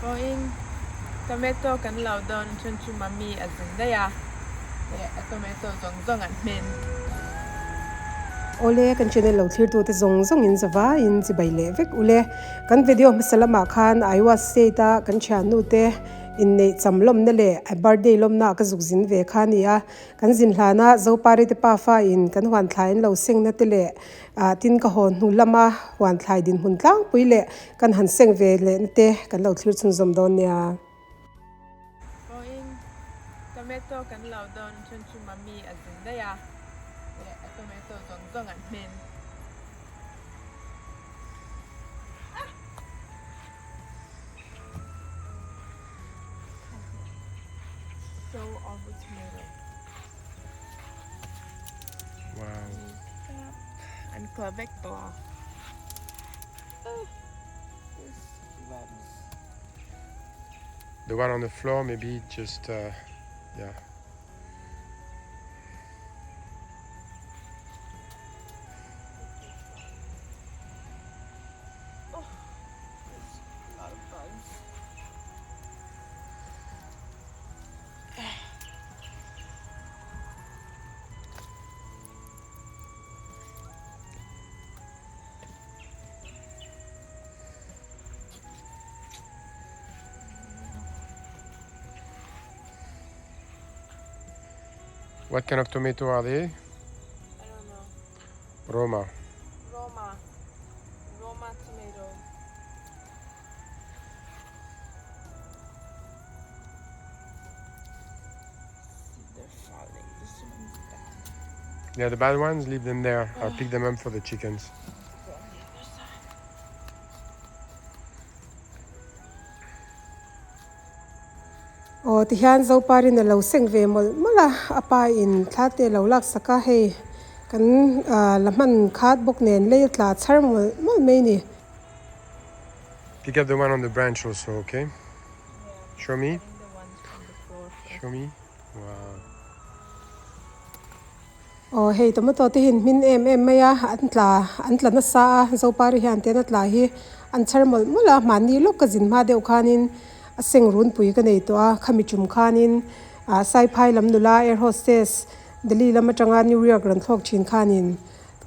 Vawiin tomato kan lo dawn chun chu mummy a zin daih a, leh a tomato zawng zawng an hmin. Awle kan channel lo thlir tute zawng zawng in zavaiin chibai leh vek ule. Kan video hmasa lamah khan Iowa State a kan thiannu te inneih cham lawmna leh a birthday lawmna ah ka zuk zin ve kha a ni a. Kan zin hlana Zopari te pafa in kan huan thlai an lo sengna te leh Ah tin ka haw hnu lama huan thlai dinhmun tlangpui leh kan han seng ve lehna te kan lo thlir chhunzawm dawn nia. Vawiin tomato kan lo dawn chun chu mummy a zin daih a, leh a tomato zawng zawng an hmin. So all the tomato. Wow. An tla vek tawh a. This webs. The one on the floor maybe just uh, yeah. Oh, there's a lot of bugs. What kind of tomato are they? I don't know. Roma. Roma. Roma tomato. Yeah, the bad ones, leave them there. I'll pick them up for the chickens. Aw tihian Zoparin a lo seng ve mawlh mawlh a, a pa in thla te a lo lak sak a, hei kan la hman khat bawk nen lei a tla chhar mawlh mawlh mai a ni. Pick up the one on the branch also, okay? Show me. Show me. Wow. Aw hei tomato te hian hmin em em mai a, an tla an tla nasa a, Zopari hian tian a tla hi an chhar mawlh mawlh a, mahni lawk ka zin hma deuh khanin a seng runpui ka nei tawh a, khami tum khanin ah Saiphai lam nula air hostess Delhi lam atanga New York rawn thlawk thin khanin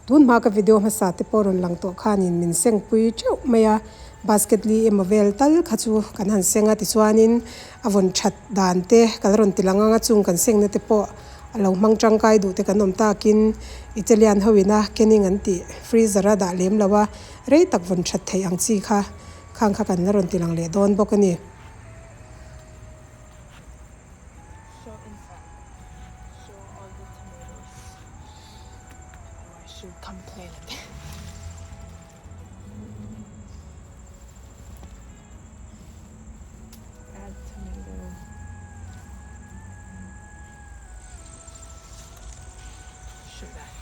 Tun hma ka video hmasa te pawh rawn lang tawh khanin min seng pui teuh mai a, basket li emaw vel tal kha chu kan han seng a, tichuanin a vawn that dan te ka la rawn ti lang ang a, chung kan sengna te pawh a lo hmang tangkai duh te kan awm takin Italian ho ina canning an tih freezer a dah lem lo a, rei tak vawn that theih ang chi kha khang kha kan la rawn ti lang leh dawn bawk a ni. Show inside. Show all the tomatoes. Otherwise she'll complain again. Add tomato. Show that.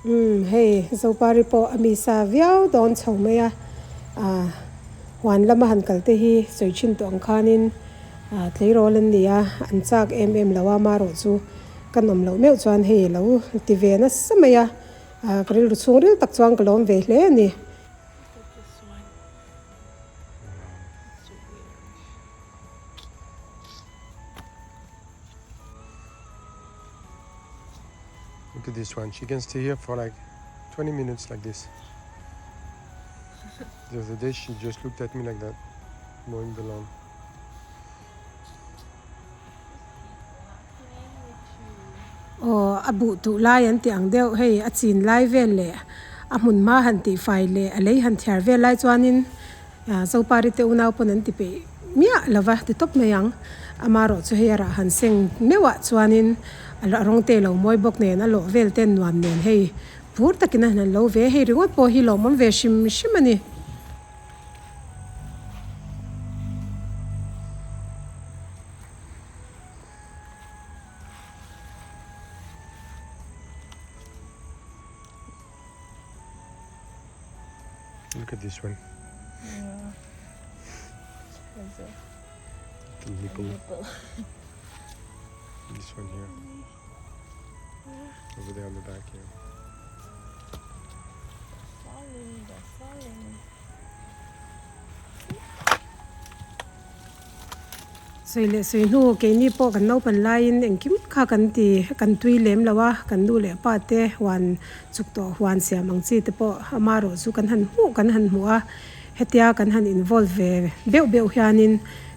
Umm hei Zopari pawh a mi sa viau dawn chho mai a, ah huan lama han kal te hi sawi thin tawh ang khanin ah tleirawl an ni a, an chak em em lo a, marawh chu ka nawm loh meuh chuan hei a lo ti ve nasa mai a, ah ka rilru chhungril tak chuan ka lawm ve hle a ni. Look at this one. She can stay here for like 20 minutes like this. The other day she just looked at me like that, mowing the lawn. Aw a buh tuh lai an tih ang deuh hei a chin lai vel leh a hmun hma han tih fai leh a lei han thiar vel lai chuanin Zopari te unau pawn an ti peih miah lo va ti tawp mai ang. Amarawh chu hei a rah han seng meuh ah chuanin a rawng te lo mawi bawk nen a lawh vel ten nuam nen hei phur takin a han lo ve hei ringawt pawh hi lawmawm ve hrim hrim a ni. Look at this one. Yeah. Has a Little nipple. nipple. This one here. Over there on the back here. Falling. Sawi leh sawi hnu keini pawh kan naupan laiin engkim kha kan ti kan tui lem lo a, kan nu leh pa te huan chuk tawh huan siam ang chi te pawh amaherawh chu kan han hmuh kan han hmuh a, hetia kan han involve ve beuh beuh hianin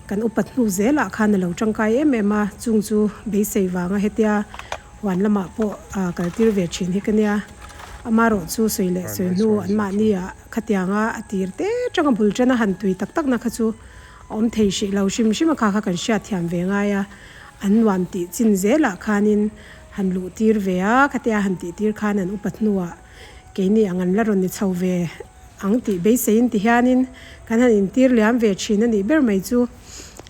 kan upat hnu zelah khan a lo tangkai em em a, chung chu beisei vanga hetia huan lamah pawh kal tir ve thin hi ka nia. Amaherawh chu sawi leh sawi hnu anmahni ah khatianga a tir te tanga bul tana han tui tak tak na kha chu a awm thei hrih lo hrim hrim a kha kha kan hriat thiam ve ngai a, an nuam tih chin zelah khanin han luh tir ve a, khatia han tih tir khan an upat hnuah keini ang an la rawn ni chho ve ang tih beiseiin ti hianin kan han intir liam ve thin a nih ber mai chu.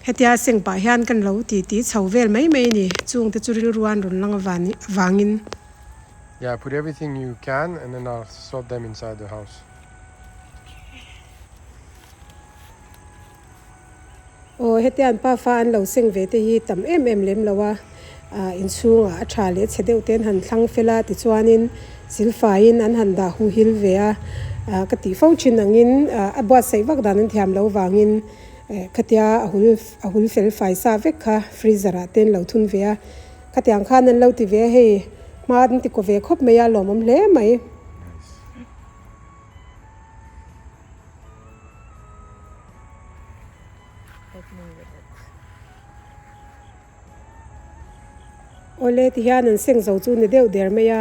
Hetia seng pah hian kan lo ti ti chho vel mai mai a ni, chungte chu rilruan rawn lang avangin. Yeah, put everything you can and then I'll sort them inside the house. Aw, hetia an pafa an lo seng ve te hi tam em em lem lo a, ah inchhungah a tha leh chhe deuh te an han thlang fel a, tichuanin silfaiin an han dah hu hil ve a, ah ka tih fo thin angin ah a buatsaih vak dan an thiam lo vangin eh khatia a hul a hul fel fai sa vek kha freezer ah te an lo thun ve a, khatiang khan an lo ti ve a hei hma an ti kaw ve khawp mai a lawmawm hle mai. Awle ti hian an seng zo chu ni deuh der mai a,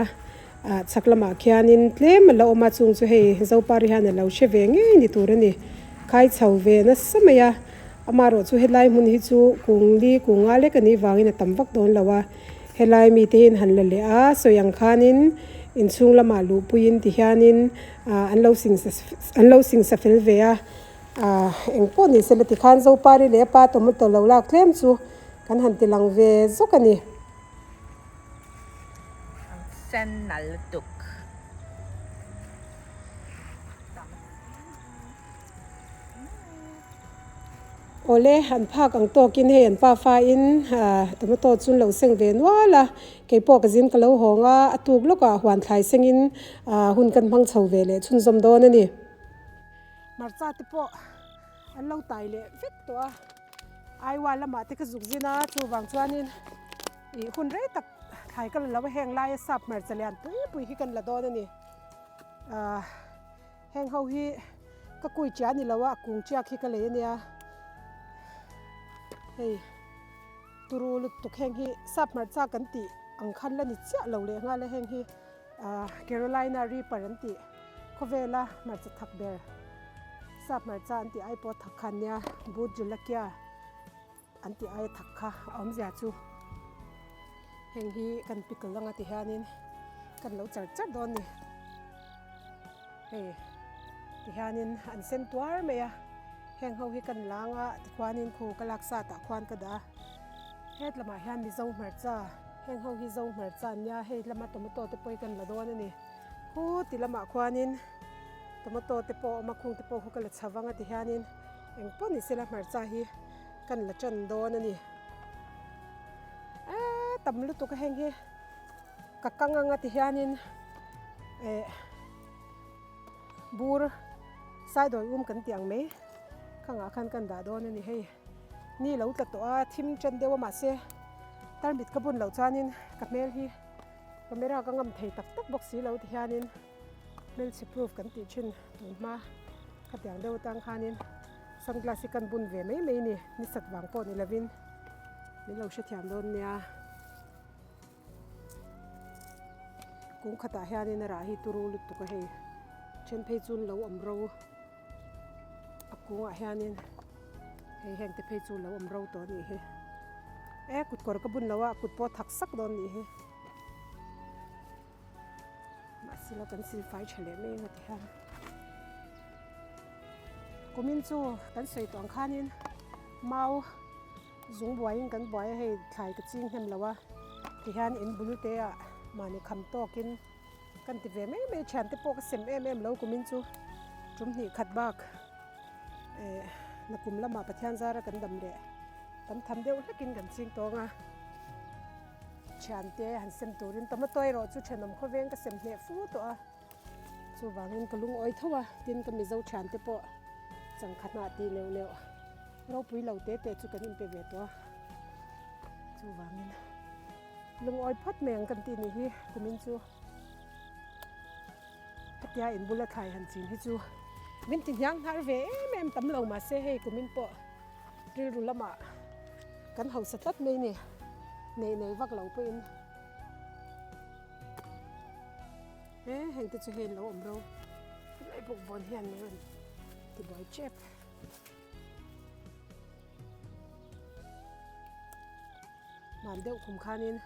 ah chhak lamah khianin tlem a la awm a chung chu hei Zopari hian a lo hre ve ngei ni tur a ni. Khai chho ve nasa mai a, amaherawh chu helai hmun hi chu kung li kung nga lek a nih vangin a tam vak dawn lo a, helai mite hi an han la leh a, sawi ang khanin inchhung lamah luhpuiin ti hianin ah an lo sing an lo sing sa fel ve a ah eng pawh ni se la tikhan Zopari leh a pa tomato lo lak tlem chu kan han ti lang ve zawk a ni. An sen nal lutuk. Awle, an phak ang tawkin hei an pafa in tomato chu an lo seng ve nual a, keipawh ka zin ka lo hawng a, a tuk lawkah huan thlai sengin hun kan hmang chho ve leh chhunzawm dawn a ni. Hmarcha te pawh an lo tai leh vek tawh a, Aiwa lamah te ka zuk zin a, chuvang chuanin ih hun rei tak thlai ka la lo a, heng laia sap hmarcha lian pui pui hi kan la dawn a ni. Ahh. Heng ho hi ka kui chiah ni lo a, a kung chiak hi ka lei ania. Hei turu lutuk heng hi sap hmarcha kan tih ang khan la ni chiah lo leh nghal a heng hi ah Carolina Reaper an tih khawvela hmarcha thak ber sap hmarcha an tih ai pawh thak kha ania Bhut Jolakia an tih aia thak kha a awmzia chu heng hi kan pickle anga ti hianin kan lo char char dawn a ni. Hei tihianin an sen tuar mai a, heng ho hi kan lang a tikhuanin khu ka lak sat ah khuan ka dah a, het lamah hian mizo hmarcha heng ho hi zo hmarcha an nia hei lama tomato te pawh hi kan la dawn a ni khu ti lamah khuanin tomato te pawh a awm a khung te pawh khu ka la chho vang a tihianin eng pawh ni sela hmarcha hi kan la tan dawn a ni eee tam lutuk a heng hi. Ka kang anga ti hianin eh bur saidawi um kan tih ang mai khangah khan kan dah dawn a ni hei ni lo tla tawh a thim tan deuh a mahse tarmit ka bun loh chuanin ka hmel hi camera ka ngam thei tak tak bawk si lo ti hianin hmelchhe proof kan tih thin tun hma khatiang deuh atang khanin sunglass hi kan bun ve mai mai a ni ni sat vang pawh ni lovin min lo hrethiam dawn nia. Kung khatah hianin a rah hi turu lutuk a hei then phei chu an lo awm ro a kungah hianin hei heng te phei chu lo awm ro tawh a nih hi e kut kawr ka bun lo a kut pawh a thak sak dawn a nih hi mahse la kan silfai tha leh mai ang a ti hian kumin chu kan sawi tawh ang khanin mau. Zung buaiin kan buai a hei thlai ka ching hnem lo a tihian in bul te ah mahni kham tawkin kan ti ve mai mai thiante pawh ka sem em em lo kumin chu tum hnih khat bak eh nakum lamah Pathian zara kan dam leh tam tham deuh hlekin kan ching tawng a thiante han sem turin tomato erawh chu thenawm khawveng ka sem hneh fu tawh a. Chuvangin ka lungawi tho a, tin ka Mizo thiante pawh changkha hnah tih neuh neuh ropui lo te te chu kan inpe ve tawh a. Chuvangin lungawi phawt mai ang kan tih nih hi kumin chu hetia in bula thlai han chin hi chu min ti hniang hnar ve em em tam lo mahse hei kumin pawh rilru lamah kan hausa tlat mai ni nei nei vak lo pawhin he heng te chu hei an lo awm ro helai bawkbawn hian min rawn tibuai tep. Hman deuh kum khanin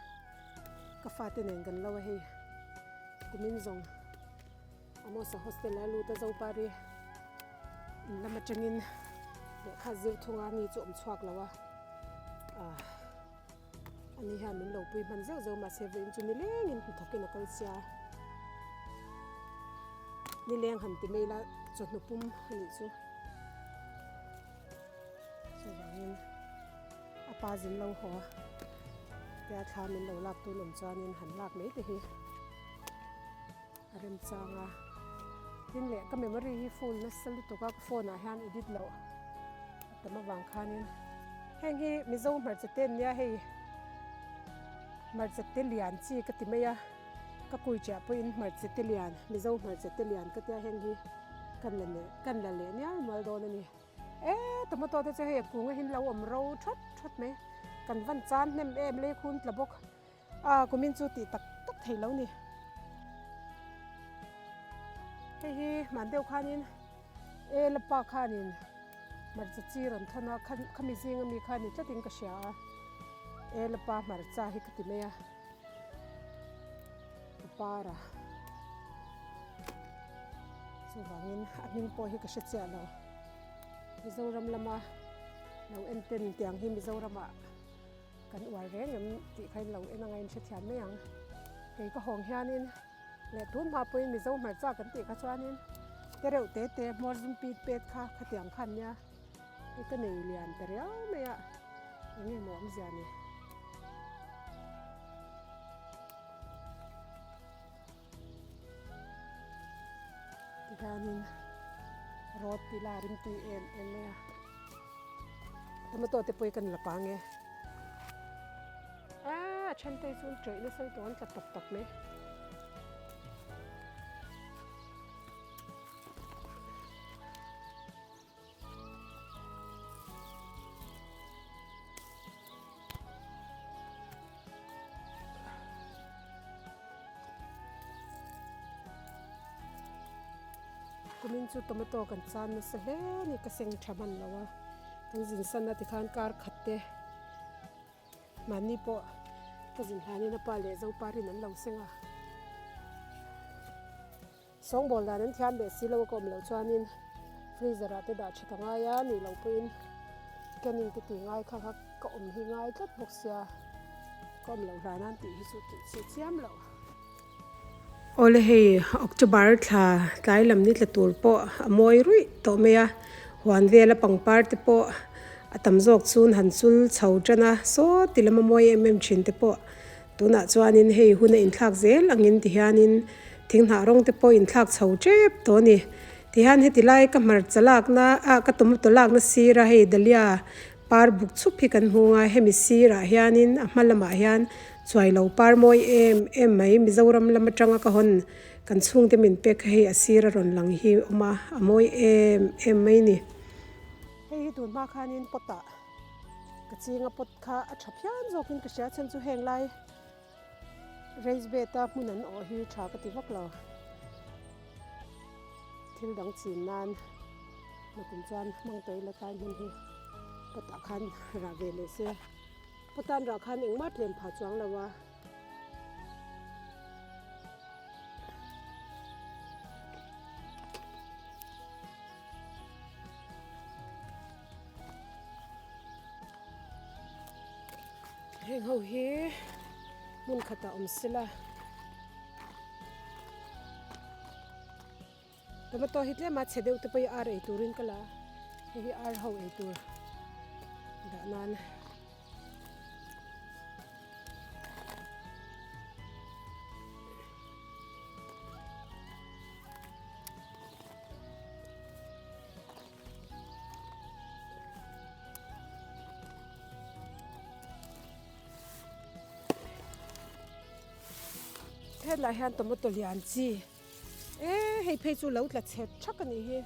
ka fate nen kan lo a hei kumin zawng Amosa hostel a lut a Zopari in lam atangin lehkha zir thunga mi chu awm chhuak lo a ah ani hian min lo pui hman zeuh zeuh mahse vawiin chu nilengin hnathawkin a kal sia nileng han ti mai ila chawhnu pum a nih chu. Chuvangin a pa zin lo haw tia thla min lo lak tun awm chuanin han lak mai te hi a remchang a. Tin leh ka memory hi full nasa lutuk a ka phone ah hian edit loh a tam avang khanin heng hi Mizo hmarcha te an nia hei hmarcha te lian chi ka ti mai a ka kui chiah pawhin hmarcha te lian Mizo hmarcha te lian ka tia heng hi kan la leh kan la leh nial mual dawn a ni. E tomato te chu hei a kung a hin lo awm ro thawt thawt mai kan van chan hnem em lei khun tla bawk a kumin chu tih tak tak thei lo ni hei hi hman deuh khanin e lapa khanin hmarcha chi rawn thawn a khami zinga mi kha ni tlatin ka hria a e lapa hmarcha hi ka ti mai a. A par a chuvangin a hming pawh hi ka hre chiah lo Mizoram lama lo en ten tiang hi Mizoramah kan uar reng em tih kha in lo en anga in hrethiam mai ang kei ka hawng hianin leh tun hma pawhin Mizo hmarcha kan tih kha chuanin te reuh te te hmawr zum pit pet kha khatiang khan nia i ka nei lian ta riau mai a eng nge maw awmzia ni. Tikhanin rod tih la rim tui em em mai a tomato te pawh hi kan la pang e a then te hi chu an tawih nasa lutuk an tla tawp tawp mai. Kumin chu tomato kan chan nasa hle a ni ka seng tha hman lo a kan zin san a tikhan kar khat te mahni pawh ka zin hlanin a pa leh zoparin an lo seng a. Sawngbawl dan an thiam leh si lo a ka awm loh chuanin freezer ah te dah that a ngai a nih loh pawhin canning te tih ngai kha kha ka awm hi ngai tlat bawk sia ka awm loh hlan a an tih hi chu tih chhi chiam loh. Awle hei October thla tlai lam ni tla tur pawh a mawi ruih tawh mai a huan vela pangpar te pawh a tam zawk chun han chul chho tan a saw ti lama mawi em em thin te pawh Tunah chuanin hei hun a inthlak zel angin tihianin thinghnah rawng te pawh inthlak chho tep tawh a ni. Tihian heti lai ka hmarcha lakna ah ka tomato lakna sira hei dahlia par buk chhup hi kan hmung a, hemi sirah hianin a hma lamah hian chuai lo par mawi em em mai Mizoram lam atanga ka hawn kan chhungte min pek kha hei a sira rawn lang hi awm a, a mawi em em mai a ni. Hei hi tun hma khanin pot ah. Ka ching a pot kha a tha phian zawkin ka hria chhan chu heng lai raise bed a hmun an awh hi tha ka ti vak lo thil dang chin nan nakum chuan hmang tawh ila tlai hmun hi pot ah khan rah ve leh se pot an rah khan engmah tlem phah chuang lo a. Heng ho hi hmun khatah awm sela tomato hi tlema chhe deuh te pawh hi ar ei turin ka la a hei hi ar ho ei tur dah nan. Hetlai hian tomato lian chi e hei phei chu lo tla chhet thak a nih hi.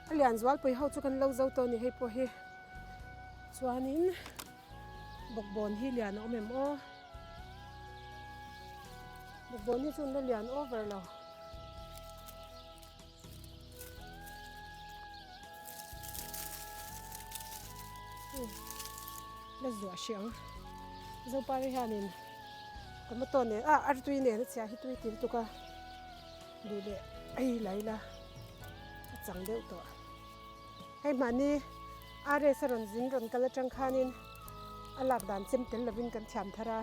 A lian zualpui ho chu kan lo zo tawh a ni hei pawh hi chuanin bawkbawn hi lian a awm em aw bawkbawn hi chu an la lian over lo. La zuah hrih ang zopari hianin tomato nen ah artui nen a chhia hi tui ti lutuk a duh leh ei la ila a chang deuh tawh hei mahni RS a rawn zin rawn kal atang khanin a lak dan chem tel lovin kan thiam thar a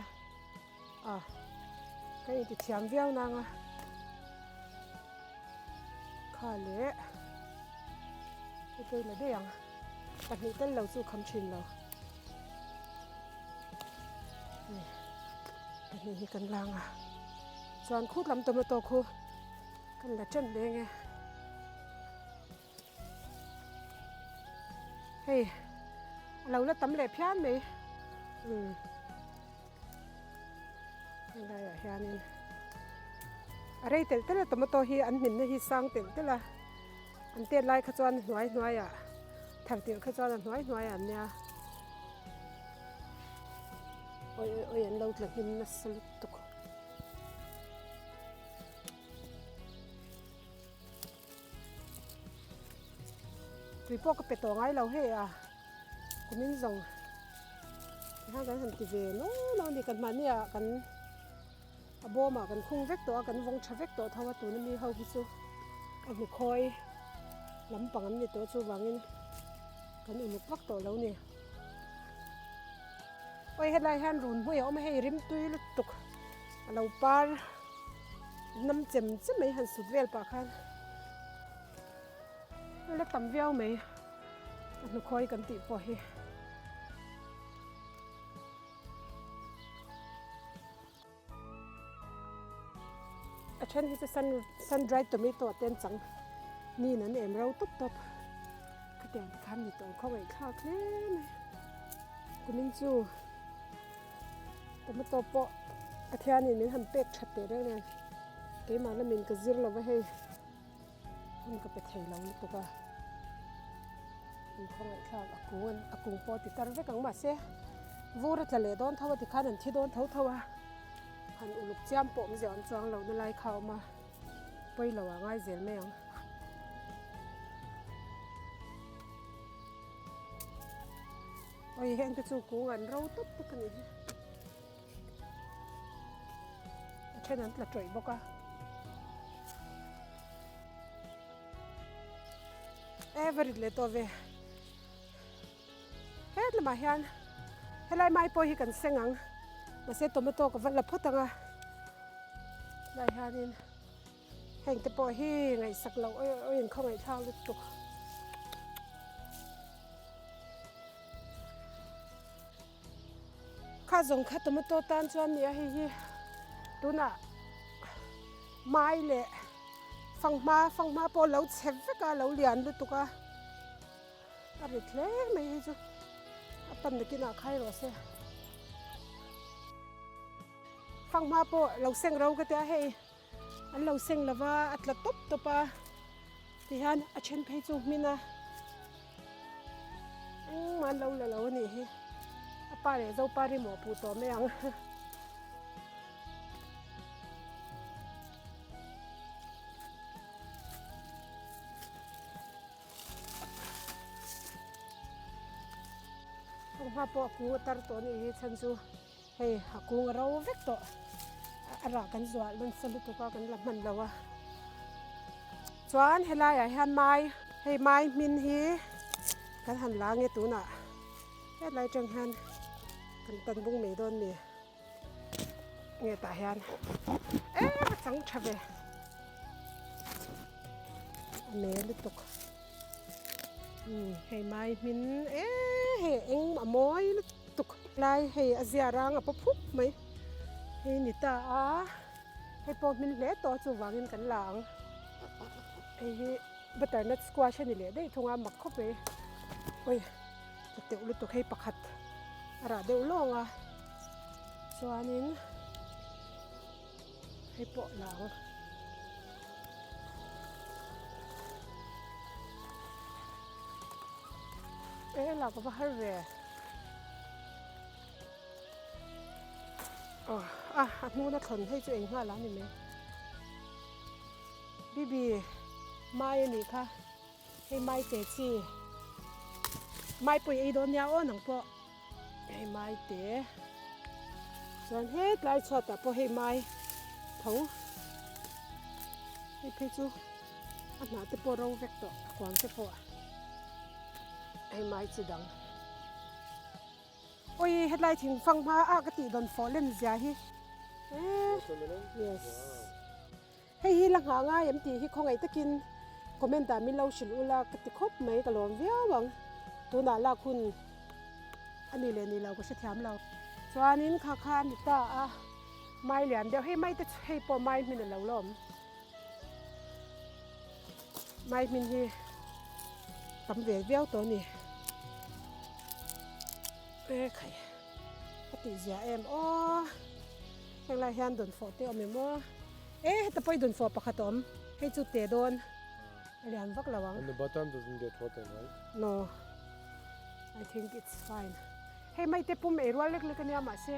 ah ka inti thiam viau nang a kha leh hei pawh i la daih ang pahnih tel lo chu kham thin lo pahnih hi kan lang a chuan khut lam tomato khu kan la ṭan leng e hei a lo la tam leh phian mai umm helaiah hianin a rei telh telh a tomato hi an hminna hi sang telh telh a an tet lai kha chuan hnuai hnuaiah thar tirh kha chuan a hnuai hnuaiah an nia awi awi awi an lo tla hlim nasa lutuk. Tui pawh ka pe tawh ngai lo hei a kumin zawng tikhan kan han ti ve naw naw a ni kan mahni ah kan a bawm ah kan khung vek tawh a kan vawng tha vek tawh tho a tuna mi ho hi chu a hnukhawi lampang an ni tawh chuvangin kan uluk vak tawh lo ni awi helai hian run hmui a awm a hei rimtui lutuk a lo par. Nam chem chem mai han sut vel pah khan la tam viau mai a hnukhawi kan tih pawh hi. A then hi chu sun sun dried tomato te an chang niin an em ro tawp tawp khatiang te khan ni tawh ang khawngaih thlak hle mai kumin chu. Tomato pawh Pathianin min han pek that teh reng nen keimah lamin ka zir lo va hei hun ka pe thei lo lutuk a an khawngaih thlak a kung an a kung pawh a ti tar vek ang mahse vur a tla leh dawn tho a tikhan an thi dawn tho tho a han uluk chiam pawh awmzia awm chuang lo na lai kha a awm a pawi lo ah ngai zel mai ang. Oi heng te chu kung an ro tawp tawp a ni hi. A then an tla tawih bawk a. E va rit leh tawh ve. Het lamah hian helai mai pawh hi kan seng ang. Mahse tomato ka va la phawt ang a. Helai hianin. Heng te pawh hi ngaihsak loh awi in khawngaih thlak lutuk. Kha zawng kha tomato tan chuan nia hei hi tunah mai leh fanghma fanghma pawh lo chhe vek a lo lian lutuk a a rit hle mai hei chu a pan nakinah khai rawh se. Fanghma pawh lo seng ro ka tia hei. An lo seng lo va, a tla tawp tawp a, tihian a then phei chu hmin a, engmah an lo la lo a nih hi, a pa leh zopa ri mawh puh tawh mai ang. Fanghma pawh a kung a tar tawh a nih hi chhan chu. Hei a kung a ro vek tawh a rah kan zuah nasa lutuk a kan la hman lo a chuan helaiah hian mai hei mai hmin hi kan han la nge tunah hetlai atang hian kan tan bung mai dawn ni nge tah hian em a chang tha ve a me lutuk umm hei mai hmin eee hei eng a mawi lutuk. Tuk lai hei a zia rang a paw phup mai hei ni ta a hei pawh hmin hle tawh a chuvangin kan la ang hei hi butternut squash a ni leh daih thung a mak khawp mai awi a teuh lutuk hei pakhat a rah deuh lawng a. Chuanin hei pawh la ang. E lak a va har ve. Aw a a hnuna thlawn hei chu eng nghal a ni mai. Bibi mai a nih kha hei mai te chi mai pawh i ei dawn nia aw nang pawh hei mai te chuan hetlai chhuatah pawh hei mai tho hei phei chu a hnah te pawh ro vek tawh a kuang te pawh hei mai chi dang. Ui hetlai thing fang hma a ka tih dawn fawh lem zia hi eh yes hei hi la nghah ngai em tih hi khawngaih takin comment ah min lo hrilh ula ka ti khawp mai ka lawm viau ang tunah lak hun a ni leh ni lo ka hrethiam lo chuanin kha kha a ni ta a mai lian deuh hei mai te chu hei pawh mai hmin a lo la awm mai hmin hi tam ve viau tawh a ni. E khai a tih zia em aw heng lai hian dawnfawh te a awm em aw e heta pawh hi dawnfawh pakhat a awm hei chu te dawn a lian vak lo ang. And the bottom doesn't get rotten right? No I think it's fine hei mai te pum ei rual lek lek ania mahse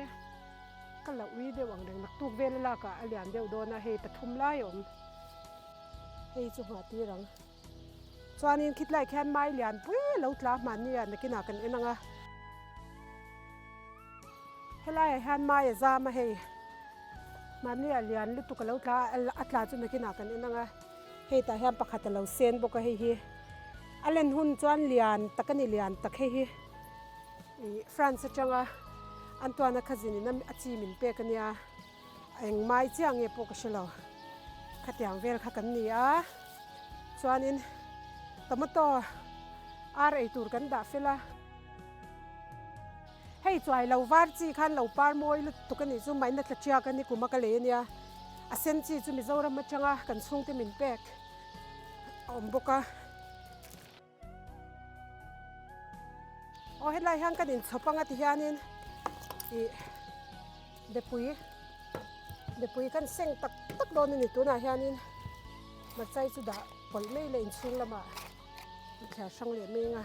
ka la ui deuh ang reng naktuk vel a lak ah a lian deuh dawn a hei pathum lai a awm hei chu nghah tir ang. Chuanin khitlai khian mai lian pui a lo tla hmanni a nakinah kan en ang a. Helaiah hian mai a zam a hei hmanni ah lian lutuk a lo tla a a tla chu nakinah kan en ang a. Hei tah hian pakhat a lo sen bawk a hei hi a len hun chuan lian tak a ni lian tak hei hi ih France atanga an tuana cousin in a chi min pek a nia. Eng mai chiah nge pawh ka hre lo. Khatiang vel kha kan ni a, chuanin tomato ar ei tur kan dah fel a. Hei chuai lo var chi khan lo par mawi lutuk a nih chu mahni tla tiak a ni kum a ka lei a nia. A sen chi chu Mizoram atanga kan chhungte min pek a awm bawk a. Aw helai hian kan inchhawp anga ti hianin ih bepui bepui kan seng tak tak dawn a ni tunah hianin machai chu dah pawlh mai leh inchhung lamah a thliar hrang leh mai ang a.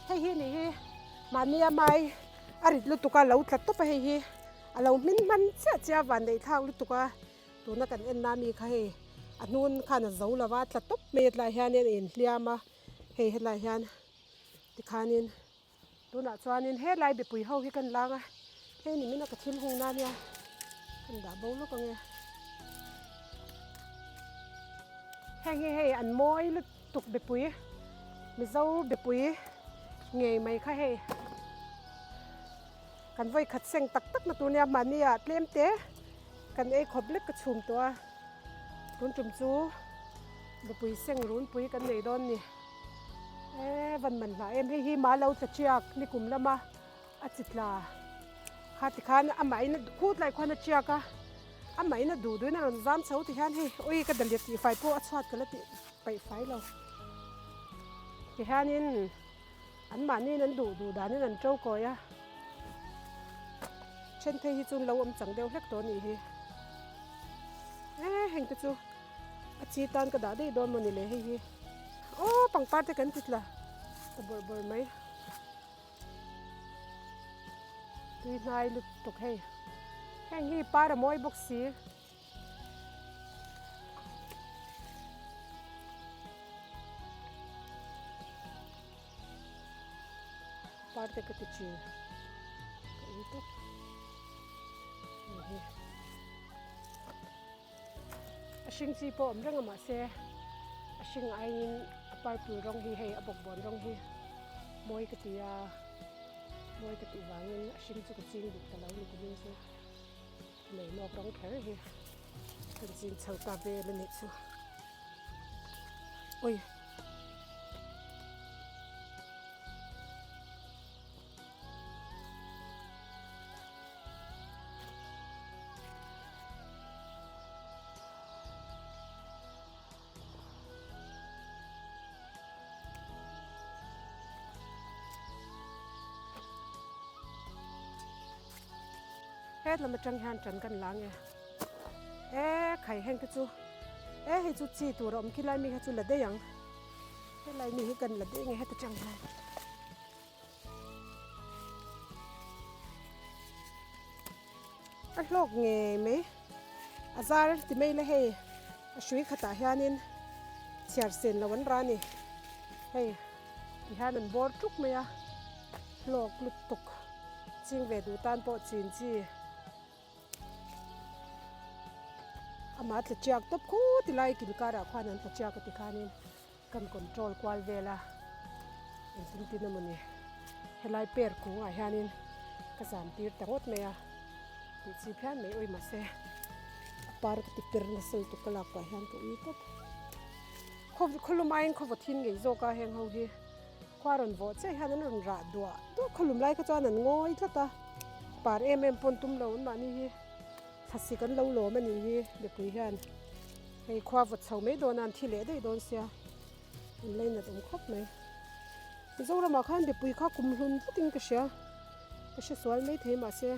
Hei hi nih hi mahnia mai a rit lutuk a lo tla tawp a hei hi a lo hmin hman chiah chiah a van neih thlak lutuk a. Tuna kan en na mi kha hei a hnun khan a zo lo va tla tawp mai a tlaiah hianin a inhliam a hei hetlaiah hian tikhanin tunah chuanin helai mipui ho hi kan lang a hei ni min a ka thil hung na nia kan dah bo lawk ang e heng hi hei an mawi lutuk mipui mizo mipui ngei mai kha hei. Kan vawi khat seng tak tak na tur nia mahni ah tlem te kan ei khawp lek ka chhum tawh a, tun tum chu nupui seng runpui kan nei dawn ni. E van man hlah em hei hi ma lo tla chiak ni kum lama a chi tla kha ti khan amah in khut lai khuan a chiak a, amah in a duh duhin a rawn zam chho ti hian hei ui ka daliat tih fai pawh a chhuat ka la tih paih fai lo ti hianin. An mahniin an duh duh danin an to kawi a, then phei hi chu an lo awm chang deuh hlek tawh a nih hi. E heng te chu a chi tan ka dah daih dawn maw ni le hei hi. Aw pangpar te kan ti tla ta bawrh bawrh mai. Tui hnai lutuk hei. Heng hi par a mawi bawk si. Parte ka ti thin ka ui tawp hei hi a hring chi pawh a awm reng a mahse a hring aiin a purple rawng hi hei a bawkbawn rawng hi mawi ka ti a mawi ka tih vangin a hring chu ka ching duh ta lo ni kumin chu. Lei lawk rawng kher hi kan ching chho ta vel a nih chu. Ui. Het lam atang hian tan kan la nge e khai heng te chu e hei chu chi tur a awm khi lai mi kha chu la daih ang helai mi hi kan la daih nge heta tang hian. A hlawk ngei mai a zar ti mai la hei a hrui khatah hianin chhiar sen lo an ra a ni hei ti hian an bawr tuk mai a hlawk lutuk ching ve duh tan pawh chin chi amah tla chiak tawp khut ti lai kil karah khuan an tla chiak a ti khanin. Kan control kual vel a, engtin tin emawni helai per kungah hianin ka zam tir ta ngawt mai a, tih chi phian mai ui mahse a par ka ti per nasa lutuk ka lak pah hian ka ui tawp. Khaw khawlum aiin khaw vaw thin ngei zawk a heng ho hi khua rawn vawh chiah hian an rawn rah duah duah khawlum lai kha chuan an ngawi tlat a, par em em pawn tum lo an mahni hi thlasik an lo lawm a nih hi mipui hian. Hei khua vawt chho mai dawn a an thi leh daih dawn sia an leinat awm khawp mai. Mizoramah khan mipui kha kum hlun tlatin ka hria ka hre sual mai thei mahse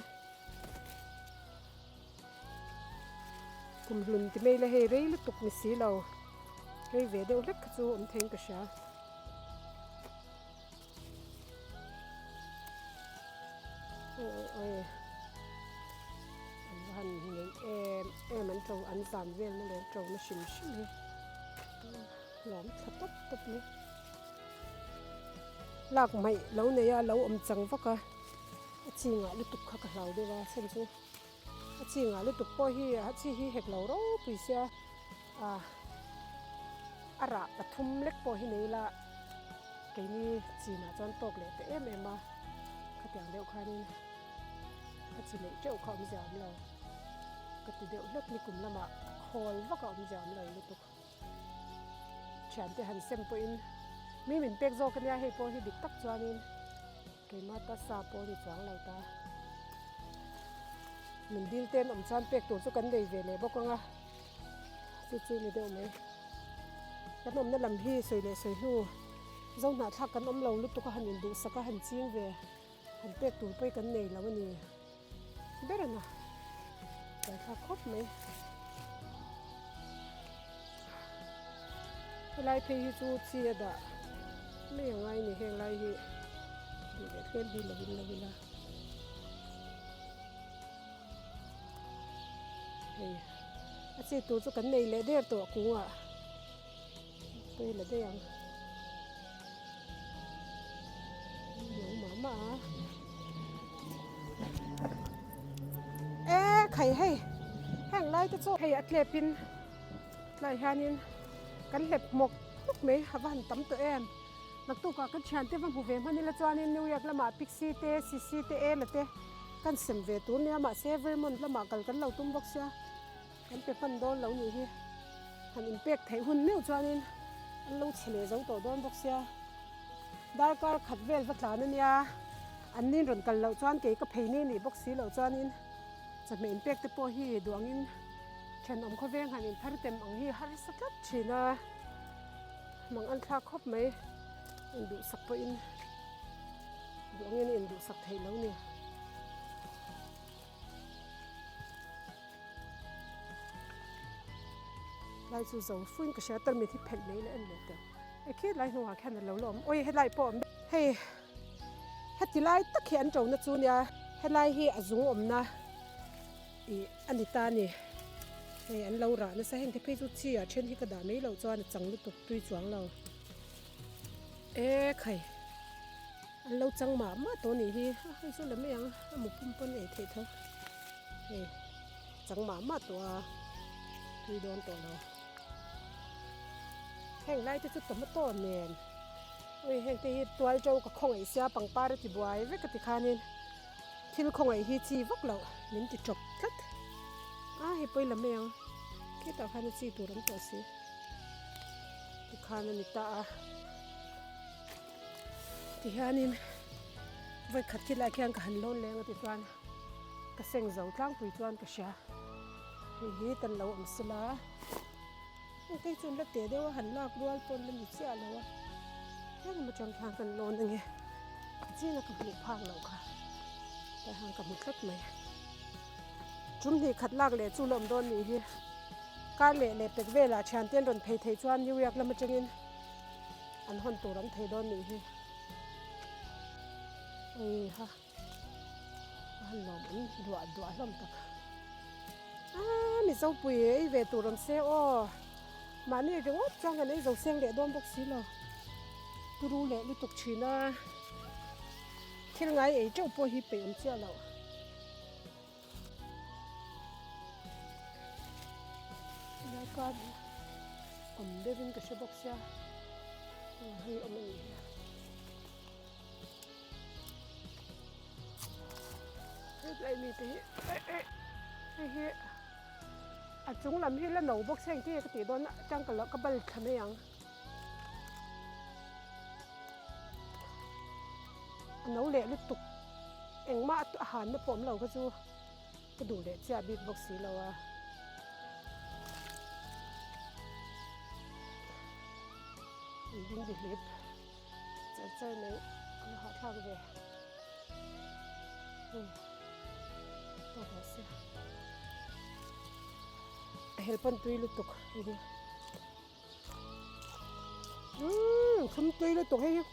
kum hlun ti mai ila hei rei lutuk ni si lo rei ve deuh hlek kha chu awm theiin ka hria. Awi an va han ngeih em em an to an zam vel na leh to na hrim hrim hi lawm thla tawp tawp mai lak hmaih lo nei a lo awm chang vak a a chi ngah lutuk kha ka hlau deuh a chhan chu a chi ngah lutuk pawh hi a chi hi hek lo ropui sia a a rah pathum lek pawh hi nei ila keini chinah chuan tawk leh ta em em a khatiang deuh khanin a chi neih teuh kha awmzia awm lo ka ti deuh hlek ni kum lamah khawl vak a awmzia awm lo lutuk thiante han sem pawhin mi min pek zawk ania hei pawh hi dik tak chuanin keimah ta sa pawh a ni chuang lo ta min dil te an awm chuan pek tur chu kan nei ve leh bawk ang a. Chu chu ni deuh mai. Kan awmna lam hi sawi leh sawi hnu zo hnahthlak kan awm lo lutuk a han induhsak a han ching ve han pek tur pawh hi kan nei lo a ni ber a na buaithlak khawp mai. Helai phei hi chu chi a dah mai a ngai a ni heng lai hi duh leh tlem hi lo in lo ila. Hei a chi tur chu kan nei leh der tawh kungah pawi la daih ang lo mah mah a e khai hei heng lai te chu hei a tlep in tlai hianin kan hlep hmawk hmawk mai a va han tam tawh em naktukah kan thiante va hmu ve hman ila chuanin New York lamah Pixie te Sisi te Ella te. Kan sem ve tur nia mahse Vermont lamah kal kan lo tum bawk sia kan pe hman dawn lo nih hi han inpek theih hun meuh chuanin an lo chhe leh zo tawh dawn bawk sia darkar khat vel va tlan ania an nin rawn kal loh chuan kei ka phei ni nih bawk si loh chuanin chawhmeh inpek te pawh hi duangin thenawm khawveng han inthar tem ang hi harsa tlat thin a mang an thlak khawp mai induhsak pawhin. Duh angin a induhsak theih lo ni. Lai chu zo fuin ka hria tarmit hi phelh mai la en leh teh. E khi lai hnungah khian a lo la awm. Awi helai pawh a awm. Hei heti lai tak hi an ṭona chu nia helai hi a zung awmna ih a ni ta a ni. Hei an lo rah nasa heng te phei chu chi ah then hi ka dah mai loh chuan a chang lutuk tui chuang lo. E khai an lo chang mah mah tawh anih hi a hei chu la mai ang a mu pum pawn ei theih tho hei chang mah mah tawh a tui dawn tawh lo heng lai te chu tomato nen ui heng te hi tual to ka khawngaih sia pangpar a ti buai vek a ti khanin thil khawngaih hi chi vak loh min ti tawp tlat a hei pawh i la mai ang khitah khan a chi tur an tawh si. Tikhan a ni ta a tihianin vawikhat khi lai khian ka han lawn leng a ti chuan ka seng zo tlangpui chuan ka hria hei hi kan lo awm sila engtei chuan la teh deuh a han lak rual pawn la ni chiah lo a heng atang khian kan lawn ange chin a ka hmuh phak loh kha tah hian ka hmu tlat mai. Tum hnih khat lak leh chu lawm dawn nih hi. Kar leh leh pek velah thiante an rawn phei thei chuan New York lam atangin an hawn tur an thei dawn nih hi. Ui ha a han lawm an duah duah hlawm tak. Aaa Mizo pui ei ve tur awm se aw mahni ringawt chuan kan ei zo seng leh dawn bawk si lo. Turu leh lutuk thin a thil ngai ei teuh pawh hi peih awm chiah loh. Helai kar hi awm deuhin ka hre bawk sia hei awm a nih hi hetlai mi te hi hei hi a chung lam hi la no bawk sia engtin nge ka tih dawn atang ka lo ka bal thla mai ang a no leh lutuk engmah a hanna pawh awm lo kha chu ka duh leh chiah bik bawk si lo a. An ding di hlip char char mai a hahthlak ve hei tawk rawh se a helpawn tui lutuk hei hi. Umm thum tui lutuk hei hi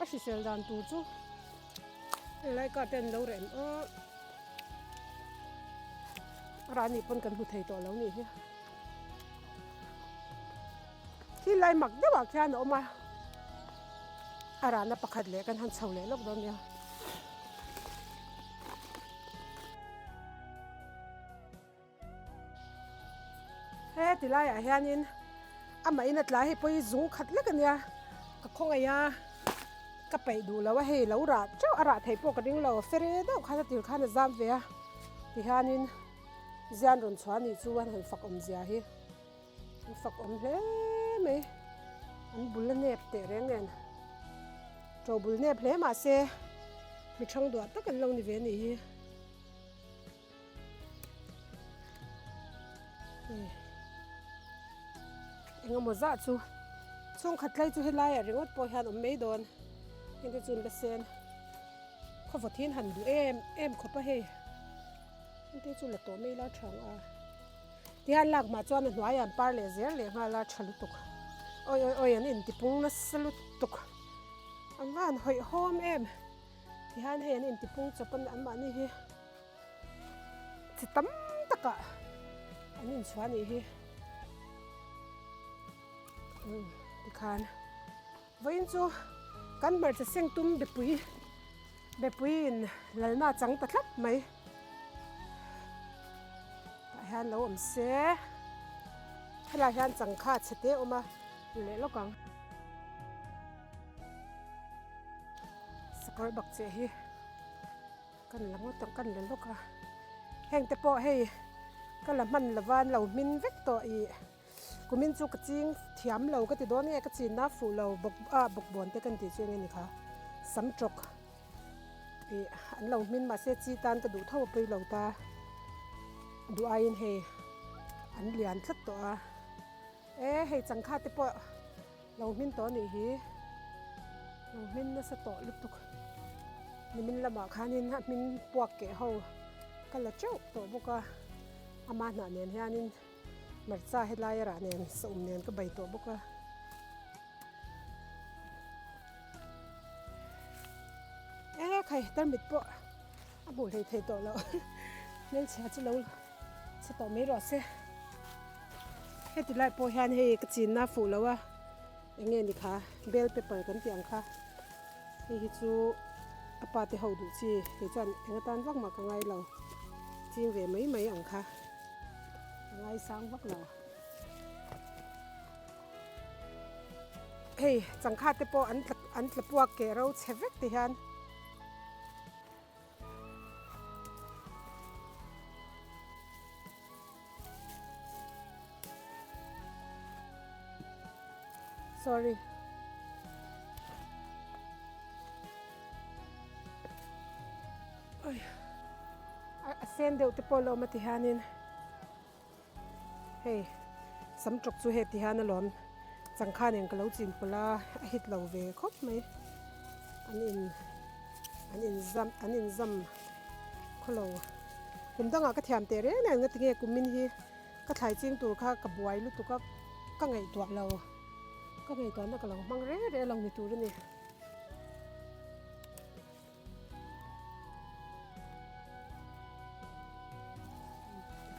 a hrisel dan tur chu helai ka te an lo rem a a rah nih pawn kan hmu thei tawh lo nih hi thil lai mak deuh ah khian a awm a a rahna pakhat leh kan han chho leh lawk dawn nia. He ti laiah hianin amah in a tlai hei pawh hi zung khat lek ania ka khawngaih a ka peih duh lo a hei lo rah teuh a rah theih pawh ka ring lo fere deuh khan a tir khan a zam ve a tihianin zian rawn chhuah anih chu an han fak awm zia hi an fak awm hle mai an bul a nep teh reng nen to bul nep hle mahse mi thang duah tak an lo ni ve anih hi. Engemaw zah chu chhungkhat tlai chu helaiah ringawt pawh hian awm mai dawn heng te chu an la sen khawvawt hi an han duh em em khawp a hei heng te chu la tawh mai ila tha ang a tihian lak hma chuan a hnuaiah an par leh zel leh nghal a tha lutuk awi awi awi an intipung nasa lutuk an van hawihhawm em tihian hei an intipung chawp a anmahni hi. Chi tam takah an inchhuah anih hi umm tikhan vawiin chu kan hmarcha seng tum bepui bepui in lalna a chang ta tlat mai tah hian lo awm se helaiah hian changkha chhe te a awm a leh lawk ang. Sakawr bak chiah hi. Kan la ngawt ang kan la lawk a heng te pawh hei ka la hman lova an lo hmin vek tawh ih kumin chu ka ching thiam lo ka ti dawn nge ka chinna fuh lo bawk ah bawkbawn te kan tih chu eng nge ni kha sam tawk ih an lo hmin mahse chi tan ka duh tho a pawi lo ta duh aiin hei an lian tlat tawh a e hei changkha te pawh. Lo hmin tawh anih hi, lo hmin nasa tawh lutuk. Nimin lamah khanin a hmin puak keh ho ka la teuh tawh bawk a, ama hnah nen hianin hmarcha helai a rah nen sawm nen ka bei tawh bawk a. E khai tarmit pawh a hmuh hlei thei tawh loh hmelchhia chu lo chhe tawh mai rawh se. Heti lai pawh hian hei ka chinna a fuh lo a eng nge ni kha bell pepper kan tih ang kha hei hi chu a pa te ho duh chi kei chuan eng atan vak mah ka ngai lo ching ve mai mai ang kha ka ngai sang vak lo hei changkha te pawh an tla an tla puak keh ro chhe vek ti hian. Sorry. Oi. A sen deuh te pawh a lo awm a ti hianin hei sam tawk chu heti hian alawm changkha nen ka lo chin pawlh a a hit lo ve khawp mai an in an inzam an inzam khawlo. Kum dangah ka thiam teh reng nen nga tinge kumin hi ka thlai ching tur kha ka buai lutuk a, ka ngaihtuah lo. Ka ngaihtuahna ka lo hmang reng reng lo ni tur a ni.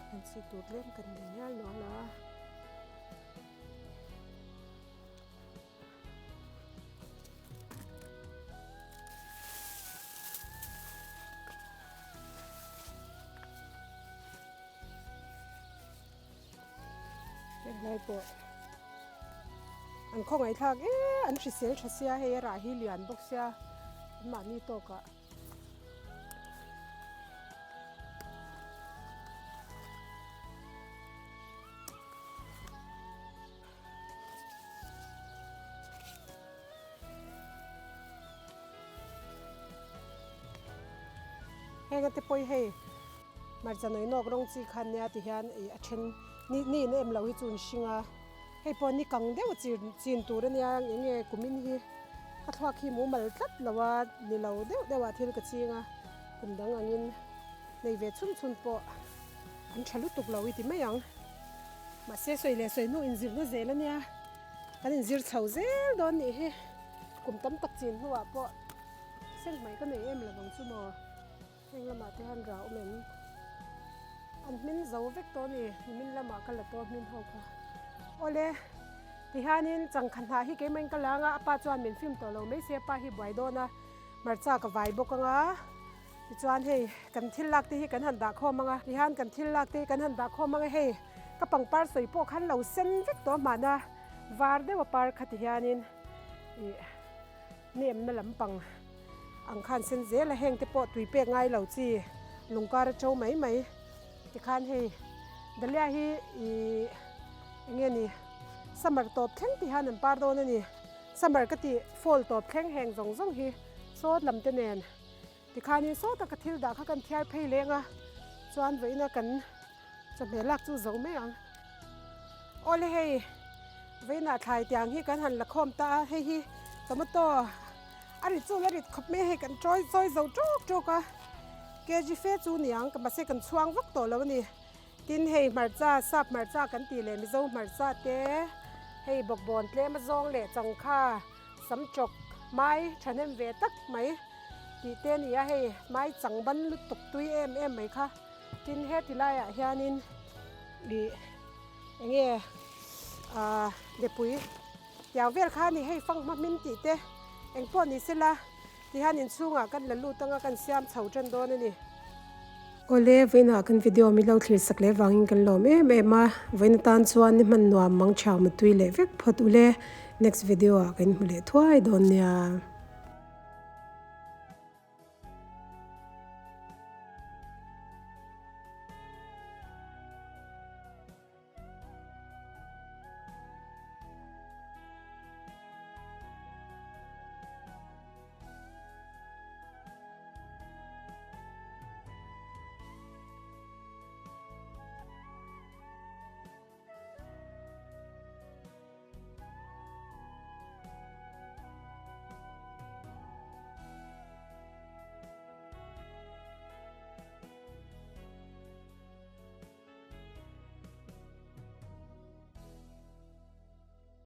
Kan si tur tlem kan nei ngial nual a. Heng lai pawh an khawngaih thlak e an hrisel tha sia hei a rah hi lian bawk sia an mahni tawkah. Heng ate pawh hi hei hmarcha nawi nawk rawng chi khan nia ti hian ih a then ni ni in em lo hi chu an hring a hei pawh ni kang deuh a chin tur ania eng nge kumin hi ka thluak hi mumal tlat lo a ni lo deuh deuh ah thil ka ching a kum dang angin nei ve chhun chhun pawh an tha lutuk lo i ti mai ang. Mahse sawi leh sawi hnu inzirna zel a nia, kan inzir chho zel dawn nih hi. Kum tam tak chin hnuah pawh seng hmai ka nei em lo ang chu maw. Heng lamah te hian rah awm em? An hmin zo vek tawh a ni, nimin lamah ka la tawh hmin ho kha. Awle, tihianin changkha hnah hi keimah in ka la anga, a pa chuan min film tawh lo mai se, a pa hi buai dawn a, hmarcha ka vai bawk anga. Tichuan hei kan thil lak te hi kan han dah khawm ang a, tihian kan thil lak te hi kan han dah khawm ang a, hei ka pangpar sawi pawh khan lo sen vek tawh hmana var deuh a par kha tihianin ih nemna lampang ang khan sen zel a, heng te pawh tui pek ngai lo chi lungkar a to mai mai tikhan hei dahlia hi ih eng nge ni summer tawp thleng tihian an par dawn a ni, summer ka tih fall tawp thleng heng zawng zawng hi sawt lam te nen. Tikhanin saw taka thil dah kha kan thiar phei leng a, chuan vawiina kan chawhmeh lak chu zo mai ang. Awle hei, vawiinah thlai tiang hi kan han la khawm ta a, hei hi tomato a rit chu la rit khawp mai a, hei kan chawi chawi zo tawk tawk a, kg fe chu niang mahse kan chhuang vak tawh lo a ni. Tin hei hmarcha, sap hmarcha kan tih leh mizo hmarcha te, hei bawkbawn tlem azawng leh changkha, Samchawk mai thahnem ve tak mai tih te a ni a, hei mai chang ban lutuk tui em em mai kha. Tin heti laiah hianin ih eng nge ah mipui tiang vel kha a ni, hei fanghma hmin tih te eng pawh ni sela tihian inchhungah kan la lut anga kan siam chho tan dawn a ni. Awle, vawiinah kan video mi lo thlir sak leh vangin kan lawm em em a, vawiin atan chuan ni hman nuam mang chhau mutui leh vek phawt ule, next video ah kan hmu leh thuai dawn nia.